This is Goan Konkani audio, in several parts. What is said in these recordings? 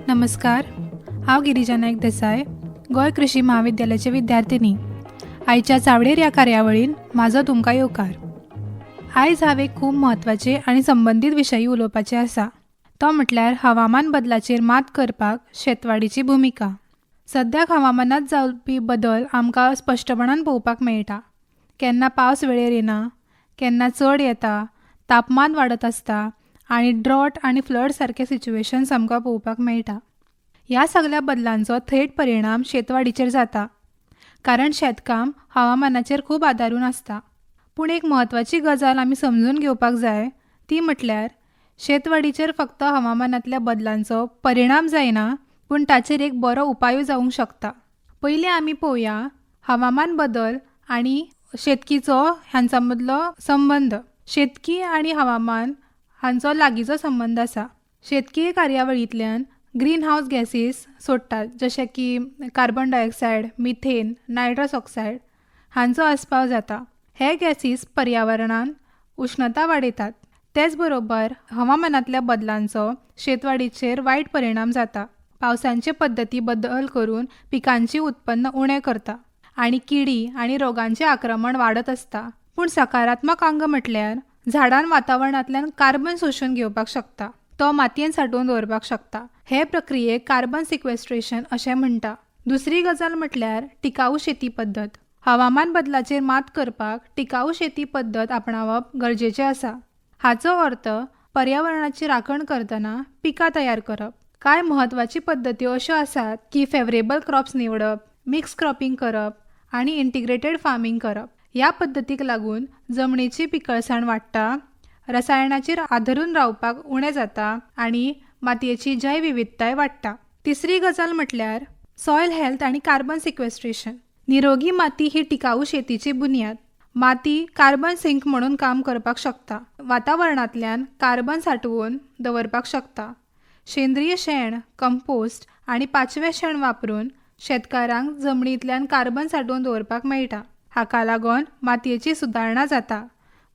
नमस्कार, हांव गिरिजा नायक देसाय, गोंय कृशी म्हाविद्यालयाचे विद्यार्थिनी. आयच्या चावडेर ह्या कार्यावळीन म्हाजो तुमकां येवकार. आयज हांव एक खूब म्हत्वाचे आनी संबंदीत विशयी उलोवपाचें आसा, तो म्हटल्यार हवामान बदलाचेर मात करपाक शेतवाडीची भुमिका. सद्याक हवामानांत जावपी बदल आमकां स्पश्टपणान पळोवपाक मेळटा. केन्ना पावस वेळेर येना, केन्ना चड येता, तापमान वाडत आसता आनी ड्रॉट आनी फ्लड सारके सिच्युएशन्स आमकां पळोवपाक मेळटा. ह्या सगल्या बदलांचो थेट परिणाम शेतवाडीचेर जाता, कारण शेतकाम हवामानाचेर खूब आदारून आसता. पूण एक म्हत्वाची गजाल आमी समजून घेवपाक जाय, ती म्हटल्यार शेतवाडीचेर फक्त हवामानांतल्या बदलांचो परिणाम जायना, पूण ताचेर एक बरो उपायूय जावंक शकता. पयलीं आमी पळोवया हवामान बदल आनी शेतकीचो हांचा मदलो संबंद. शेतकी आनी हवामान हांचो लागींचो संबंद आसा. शेतकी कार्यावळींतल्यान ग्रीन हावज गॅसीस सोडटात, जशे की carbon dioxide, methane, nitrous oxide हांचो आस्पाव जाता. हे गॅसीस पर्यावरणान उश्णता वाडयतात. तेच बरोबर हवामानांतल्या बदलांचो शेतवाडीचेर वायट परिणाम जाता. पावसांचे पद्दती बदल करून पिकांची उत्पन्न उणें करता आनी किडी आनी रोगांचें आक्रमण वाडत आसता. पूण सकारात्मक आंग म्हटल्यार झाडां वातावरणांतल्यान कार्बन सोशून घेवपाक शकता, तो मातयेन सांठोवन दवरपाक शकता. हे प्रक्रियेक कार्बन सिक्वेस्ट्रेशन अशें म्हणटा. दुसरी गजाल म्हटल्यार टिकाऊ शेती पद्दत. हवामान बदलाचेर मात करपाक टिकाऊ शेती पद्दत आपणावप गरजेचें आसा. हाचो अर्थ पर्यावरणाची राखण करतना पिकां तयार करप. कांय म्हत्वाची पद्दती अश्यो आसात की फेवरेबल क्रॉप्स निवडप, मिक्स क्रॉपिंग करप आनी इंटिग्रेटेड फार्मींग करप. ह्या पद्दतीक लागून जमनीची पिकळसाण वाडटा, रसायनाचेर आदरून रावपाक उणें जाता आनी मातयेची जैवविविधताय वाडटा. तिसरी गजाल म्हटल्यार सॉयल हेल्थ आनी कार्बन सिक्वेस्ट्रेशन. निरोगी माती ही टिकाऊ शेतीची बुन्याद. माती कार्बन सिंक म्हणून काम करपाक शकता, वातावरणांतल्यान कार्बन सांठोवन दवरपाक शकता. सेंद्रीय शेण, कंपोस्ट आनी पाचवें शेण वापरून शेतकारांक जमनींतल्यान कार्बन सांठोवन दवरपाक मेळटा. हाका लागून मातयेची सुदारणा जाता,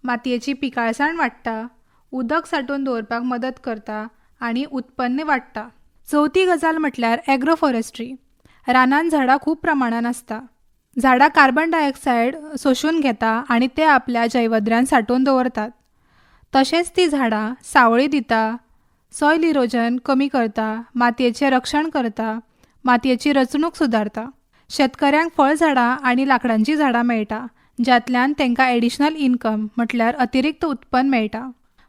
मातयेची पिकाळसाण वाडटा, उदक सांठोवन दवरपाक मदत करता आनी उत्पन्न वाडटा. चवथी गजाल म्हटल्यार एग्रोफॉरेस्ट्री. रानांत झाडां खूब प्रमाणान आसता. झाडां कार्बन डायऑक्सायड सोशून घेता आनी ते आपल्या जैवद्रान सांठोवन दवरतात. तशेंच ती झाडां सावळी दिता, सॉयल इरोजन कमी करता, मातयेचें रक्षण करता, मातयेची रचणूक सुदारता. शेतकऱ्यांक फळ झाडां आनी लांकडांचीं झाडां मेळटा, जातल्यान तांकां एडिशनल इनकम म्हटल्यार अतिरिक्त उत्पन्न मेळटा.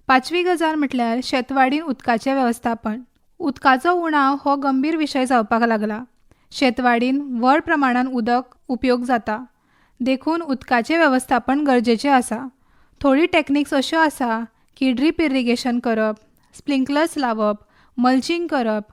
पांचवी गजाल म्हटल्यार शेतवाडीन उदकाचें वेवस्थापन. उदकाचो उणाव हो गंभीर विशय जावपाक लागला. शेतवाडीन व्हड प्रमाणान उदक उपयोग जाता, देखून उदकाचें वेवस्थापन गरजेचें आसा. थोडी टॅक्निक्स अश्यो आसा की ड्रीप इरिगेशन करप, स्प्रिंकलर्स लावप, मल्चिंग करप,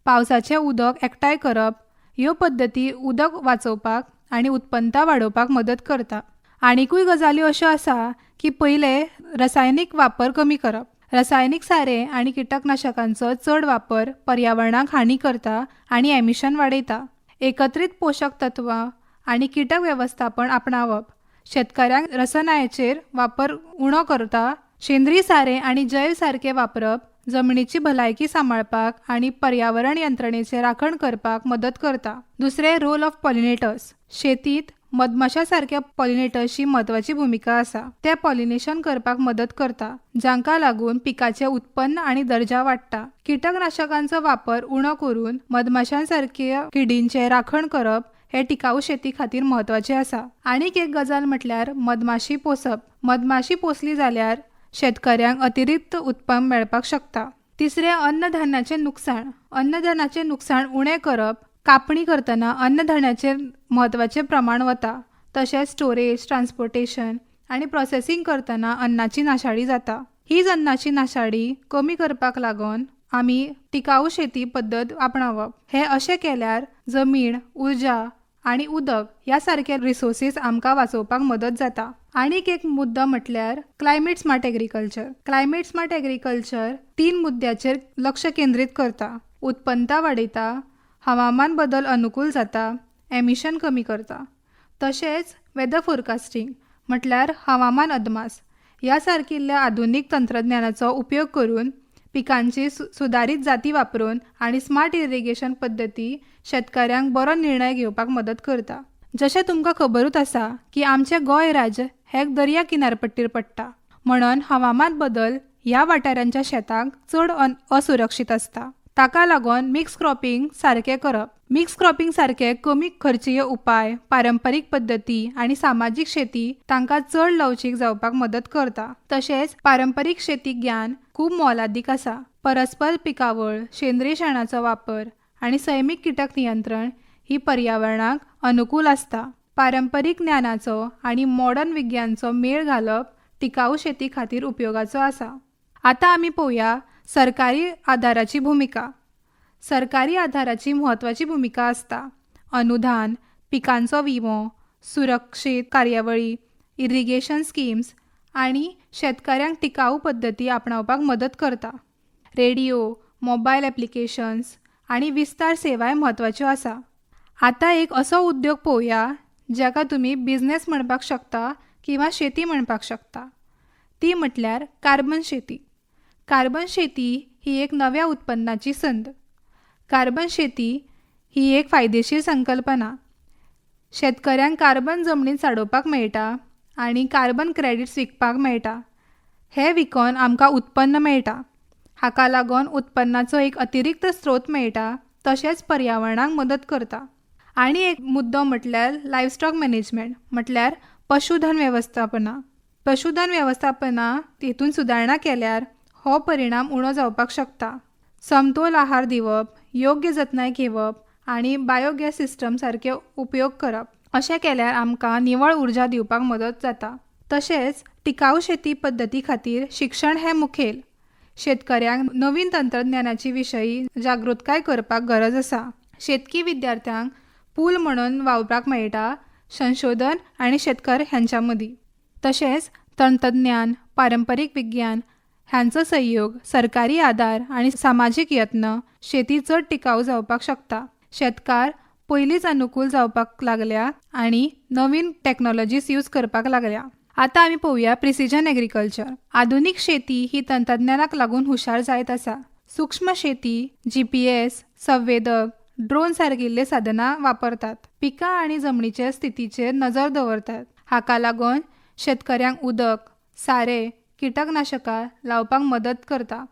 पावसाचें उदक एकठांय करप. ह्यो पद्दती उदक वाचोवपाक आनी उत्पन्नता वाडोवपाक मदत करता. आनिकूय गजाली अश्यो आसा की पयलें रसायनीक वापर कमी करप. रसायनीक सारें आनी किटकनाशकांचो चड वापर पर्यावरणाक हानी करता आनी एमिशन वाडयता. एकत्रीत पोशक तत्वां आनी किटक वेवस्थापन आपणावप शेतकऱ्यांक रसायनाचेर वापर उणो करता. सेंद्रीय सारें आनी जैव सारकें वापरप जमनीची भलायकी सांबाळपाक आनी पर्यावरण यंत्रणेचें राखण करपाक मदत करता. दुसरें, रोल ऑफ पॉलिनेटर्स. शेतींत मधमाशा सारक्या पॉलिनेटर्सची म्हत्वाची भुमिका आसा. ते पॉलिनेशन करपाक मदत करता, जांकां लागून पिकाचें उत्पन्न आनी दर्जा वाडटा. किटकनाशकांचो वापर उणो करून मधमाशां सारक्या किडींचें राखण करप हें टिकाऊ शेती खातीर म्हत्वाचें आसा. आनीक एक गजाल म्हटल्यार मधमाशी पोसप. मधमाशी पोसली जाल्यार शेतकऱ्यांक अतिरिक्त उत्पन्न मेळपाक शकता. तिसरें, अन्नधान्याचें नुकसाण. अन्नधान्याचें नुकसाण उणें करप. कापणी करतना अन्नधान्याचेर म्हत्वाचें प्रमाण वता. तशेंच स्टोरेज, ट्रान्सपोर्टेशन आनी प्रोसेसींग करतना अन्नाची नाशाडी जाता. हीच अन्नाची नाशाडी कमी करपाक लागून आमी टिकाऊ शेती पद्दत आपणावप. हें अशें केल्यार जमीन, उर्जा आनी उदक ह्या सारके रिसोर्सीस आमकां वाचोवपाक मदत जाता. आनीक एक मुद्दो म्हटल्यार climate smart agriculture. Climate smart agriculture तीन मुद्द्याचेर लक्ष केंद्रीत करता: उत्पन्नता वाडयता, हवामान बदल अनुकूल जाता, एमिशन कमी करता. तशेंच वेदर फोरकास्टींग म्हटल्यार हवामान अदमास ह्या सारकिल्ल्या आधुनीक तंत्रज्ञानाचो उपयोग करून पिकांची सुदारीत जाती वापरून आनी स्मार्ट इरिगेशन पद्दती शेतकाऱ्यांक बरो निर्णय घेवपाक मदत करता. जशें तुमकां खबरूच आसा की आमचें गोंय राज्य हें दर्या किनारपट्टीर पडटा, म्हणून हवामान बदल ह्या वाठारांच्या शेतांक चड असुरक्षीत आसता. ताका लागून मिक्स क्रॉपींग सारकें करप, मिक्स क्रॉपींग सारके कमी खर्चीय उपाय, पारंपारीक पद्दती आनी सामाजीक शेती तांकां चड लवचीक जावपाक मदत करता. तशेंच पारंपारीक शेती ज्ञान खूब मोलादीक आसा. परस्पर पिकावळ, सेंद्रीय शेणाचो वापर आनी सैमीक किटक नियंत्रण ही पर्यावरणाक अनुकूल आसता. पारंपारीक ज्ञानाचो आनी मॉडर्न विज्ञानचो मेळ घालप टिकाऊ शेती खातीर उपयोगाचो आसा. आतां आमी पळोवया सरकारी आदाराची भुमिका. सरकारी आदाराची म्हत्वाची भुमिका आसता. अनुदान, पिकांचो विमो, सुरक्षीत कार्यावळी, इरिगेशन स्किम्स आनी शेतकाऱ्यांक टिकाऊ पद्दती आपणावपाक मदत करता. रेडियो, मोबायल एप्लिकेशन्स आनी विस्तार सेवाय म्हत्वाच्यो आसा. आतां एक असो उद्योग पळोवया जाका तुमी बिजनेस म्हणपाक शकता किंवां शेती म्हणपाक शकता, ती म्हटल्यार कार्बन शेती. कार्बन शेती ही एक नव्या उत्पन्नाची संद. कार्बन शेती ही एक फायदेशीर संकल्पना. शेतकऱ्यांक कार्बन जमनींत साडोवपाक मेळटा आनी कार्बन क्रेडिट्स विकपाक मेळटा. हें विकोन आमकां उत्पन्न मेळटा. हाका लागून उत्पन्नाचो एक अतिरिक्त स्त्रोत मेळटा, तशेंच पर्यावरणाक मदत करता. आनी एक मुद्दो म्हटल्यार लायव स्टॉक मॅनेजमेंट, म्हटल्यार पशुधन वेवस्थापना. पशुधन वेवस्थापना हितून सुदारणा केल्यार हो परिणाम उणो जावपाक शकता. समतोल आहार दिवप, योग्य जतनाय घेवप आनी बायोगॅस सिस्टम सारके उपयोग करप, अशें केल्यार आमकां निवळ उर्जा दिवपाक मदत जाता. तशेंच टिकाऊ शेती पद्दती खातीर शिक्षण हें मुखेल. शेतकऱ्यांक नवीन तंत्रज्ञानाची विशयी जागृतकाय करपाक गरज आसा. शेतकी विद्यार्थ्यांक पूल म्हणून वावराक मेळटा संशोधन आनी शेतकार हांच्या मदीं. तशेंच तंत्रज्ञान, पारंपारीक विज्ञान हांचो सहयोग, सरकारी आदार आनी सामाजीक यत्न शेती चड टिकाऊ जावपाक शकता. शेतकार पयलींच अनुकूल जावपाक लागल्या आनी नवीन टॅक्नोलॉजीस यूज करपाक लागल्या. आतां आमी पळोवया प्रिसिजन एग्रीकल्चर. आधुनीक शेती ही तंत्रज्ञानाक लागून हुशार जायत आसा. सूक्ष्म शेती, GPS, संवेदक, ड्रोन सारकिल्ले साधनां वापरतात. पिकां आनी जमनीचे स्थितीचेर नजर दवरतात. हाका लागून शेतकऱ्यांक उदक, सारें, किटकनाशकां लावपाक मदत करता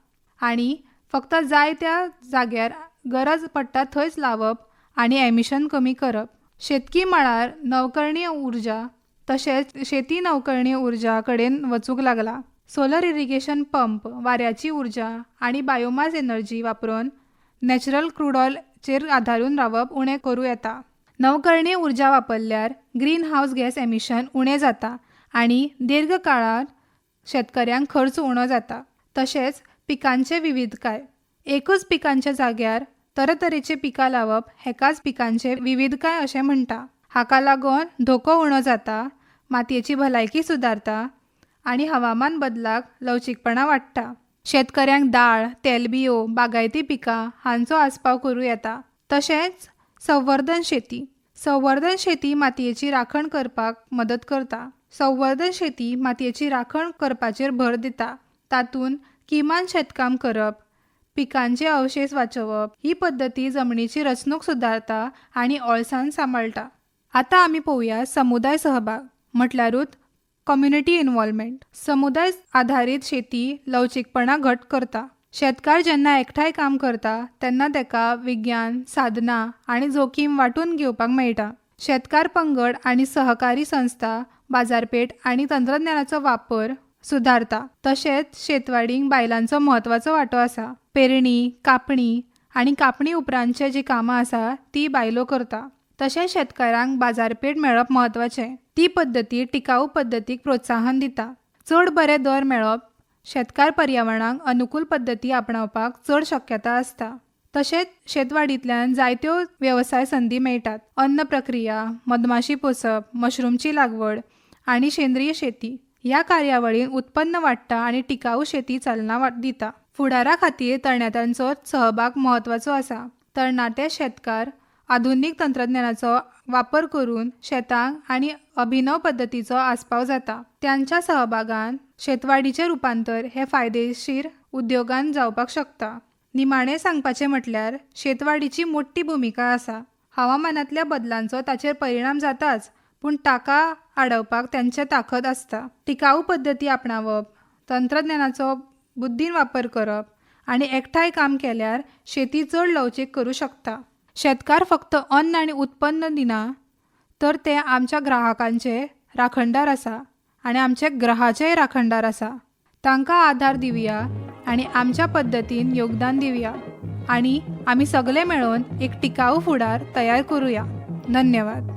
आनी फक्त जाय त्या जाग्यार गरज पडटा थंयच लावप आनी एमिशन कमी करप. शेतकी मळार नवकरणीय उर्जा तशेंच शेती नवकरणीय उर्जा कडेन वचूंक लागला. सोलर इरिगेशन पंप, वाऱ्याची उर्जा आनी बायोमास एनर्जी वापरून नॅचरल क्रूड ऑयलचेर आदारून रावप उणें करूं येता. नवकरणीय उर्जा वापरल्यार ग्रीन हावस गॅस एमिशन उणें जाता आनी दीर्घ काळार शेतकऱ्यांक खर्च उणो जाता. तशेंच पिकांचे विविधकाय, एकूच पिकांच्या जाग्यार तरेतरेची पिकां लावप हेकाच पिकांचे विविधकाय अशें म्हणटा. हाका लागून धोको उणो जाता, मातयेची भलायकी सुदारता आनी हवामान बदलाक लवचीकपणा वाडटा. शेतकऱ्यांक दाळ, तेलबियो, बागायती पिकां हांचो आस्पाव करूं येता. तशेंच संवर्धन शेती. संवर्धन शेती मातयेची राखण करपाक मदत करता. संवर्धन शेती मातयेची राखण करपाचेर भर दिता. तातूंत किमान शेतकाम करप, पिकांचे अवशेश वाचोवप ही पद्दती जमनीची रचणूक सुदारता आनी ओलसाण सांबाळटा. आतां आमी पळोवया समुदाय सहभाग, म्हटल्यारूच कम्युनिटी इनवॉल्वमेंट. समुदाय आधारीत शेती लवचीकपणा घट करता. शेतकार जेन्ना एकठांय काम करता तेन्ना ताका विज्ञान, साधनां आनी जोखीम वांटून घेवपाक मेळटा. शेतकार पंगड आनी सहकारी संस्था बाजारपेठ आनी तंत्रज्ञानाचो वापर सुदारता. तशेंच शेतवाडींक बायलांचो म्हत्वाचो वांटो आसा. पेरणी, कापणी आनी कापणी उपरांतचे जी कामां आसा ती बायलो करता. तशेंच शेतकारांक बाजारपेठ मेळप म्हत्वाचें. ती पद्दती टिकाऊ पद्दतीक प्रोत्साहन दिता. चड बरे दर मेळप शेतकार पर्यावरणाक अनुकूल पद्दती आपणावपाक चड शक्यता आसता. तशेंच शेतवाडींतल्यान जायत्यो वेवसाय संदी मेळटात. अन्न प्रक्रिया, मधमाशी पोसप, मशरूमची लागवड आनी सेंद्रीय शेती ह्या कार्यावळीन उत्पन्न वाडटा आनी टिकाऊ शेती चालना दिता. फुडारा खातीर तरणाट्यांचो सहभाग म्हत्वाचो आसा. तरणाटे शेतकार आधुनीक तंत्रज्ञानाचो वापर करून शेतांक आनी अभिनव पद्दतीचो आस्पाव जाता. तांच्या सहभागान शेतवाडीचें रुपांतर हें फायदेशीर उद्योगान जावपाक शकता. निमाणें सांगपाचें म्हटल्यार शेतवाडीची मोठी भुमिका आसा. हवामानांतल्या बदलांचो ताचेर परिणाम जाताच, पूण ताका आडवपाक तांचे ताकद आसता. टिकाऊ पद्दती आपणावप, तंत्रज्ञानाचो बुद्दीन वापर करप आनी एकठांय काम केल्यार शेती चड लवचीक करूं शकता. शेतकार फक्त अन्न आनी उत्पन्न दिना, तर ते आमच्या ग्राहकांचे राखणदार आसा आनी आमचे ग्रहाचेय राखणदार आसा. तांकां आदार दिवया आनी आमच्या पद्दतीन योगदान दिवया आनी आमी सगळे मेळोवन एक टिकाऊ फुडार तयार करुया. धन्यवाद.